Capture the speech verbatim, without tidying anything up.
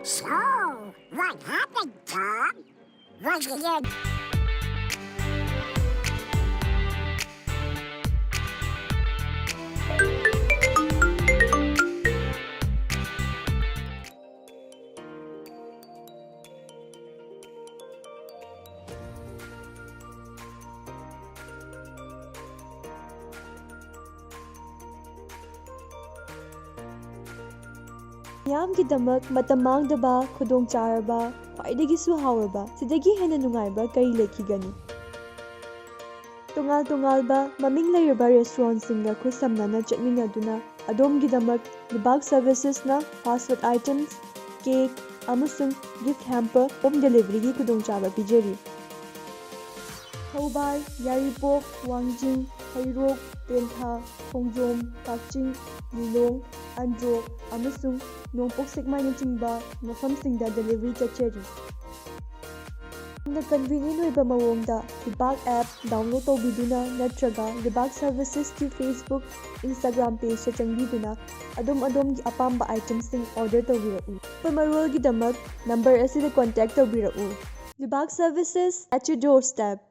So, what happened, Tom? Was it a ꯃꯤꯌꯥꯝꯒꯤꯗꯃꯛ ꯃꯇꯝ ꯃꯥꯡꯗꯕ, ꯈꯨꯗꯣꯡꯆꯥꯔꯕ, ꯈ꯭ꯋꯥꯏꯗꯒꯤꯁꯨ ꯍꯥꯎꯔꯕ, ꯁꯤꯗꯒꯤ ꯍꯦꯟꯅ ꯅꯨꯡꯉꯥꯏꯕ ꯀꯔꯤ ꯂꯩꯈꯤꯒꯅꯤ? ꯇꯣꯉꯥꯟ ꯇꯣꯉꯥꯟꯕ ꯃꯃꯤꯡ ꯂꯩꯔꯕ ꯔꯦꯁꯇꯨꯔꯦꯟꯠꯁꯤꯡꯒ ꯈꯨꯠꯁꯝꯅꯅ ꯆꯠꯃꯤꯟꯅꯗꯨꯅ ꯑꯗꯣꯝꯒꯤꯗꯃꯛ ꯂꯩꯕꯥꯛ ꯁꯔꯚꯤꯁꯦꯁꯅ ꯐꯥꯁ ꯐꯨꯗ ꯑꯥꯏꯇꯦꯝꯁ, ꯀꯦꯛ ꯑꯃꯁꯨꯡ ꯒꯤꯐ ꯍꯦꯝꯄꯔ ꯍꯣꯝ ꯗꯦꯂꯤꯚꯔꯤꯒꯤ ꯈꯨꯗꯣꯡꯆꯥꯕ ꯄꯤꯖꯔꯤ꯫ ꯊꯧꯕꯥꯜ, ꯌꯥꯏꯔꯤꯄꯣꯛ, ꯋꯥꯡꯖꯤꯡ, ꯍꯩꯔꯣꯛ, ꯇꯦꯟꯊꯥ, ꯈꯣꯡꯖꯣꯝ, ꯀꯛꯆꯤꯡ, ꯂꯤꯂꯣꯡ, ꯑꯟꯗ꯭ꯔꯣ ꯑꯃꯁꯨꯡ ꯅꯣꯡꯄꯣꯛ ꯁꯦꯛꯃꯥꯏꯅꯆꯤꯡꯕ ꯃꯐꯝꯁꯤꯡꯗ ꯗꯦꯂꯤꯚꯔꯤ ꯆꯠꯆꯔꯤ꯫ ꯌꯥꯝꯅ ꯀꯟꯚꯤꯅꯤꯌꯦꯟꯠ ꯑꯣꯏꯕ ꯃꯑꯣꯡꯗ ꯂꯩꯕꯥꯛ ꯑꯦꯞ ꯗꯥꯎꯟꯂꯣꯗ ꯇꯧꯕꯤꯗꯨꯅ ꯅꯠꯇ꯭ꯔꯒ ꯂꯩꯕꯥꯛ ꯁꯔꯚꯤꯁꯦꯁꯀꯤ ꯐꯦꯁꯕꯨꯛ, ꯏꯟꯁꯇꯥꯒ꯭ꯔꯥꯝ ꯄꯦꯖꯇ ꯆꯪꯕꯤꯗꯨꯅ ꯑꯗꯣꯝ ꯑꯗꯣꯝꯒꯤ ꯑꯄꯥꯝꯕ ꯑꯥꯏꯇꯦꯝꯁꯤꯡ ꯑꯣꯔꯗꯔ ꯇꯧꯕꯤꯔꯛꯎ꯫ ꯑꯀꯨꯞꯄ ꯃꯔꯣꯜꯒꯤꯗꯃꯛ ꯅꯝꯕꯔ ꯑꯁꯤꯗ ꯀꯣꯟꯇꯦꯛ ꯇꯧꯕꯤꯔꯛꯎ꯫ ꯂꯩꯕꯥꯛ ꯁꯔꯚꯤꯁꯦꯁ at your doorstep꯫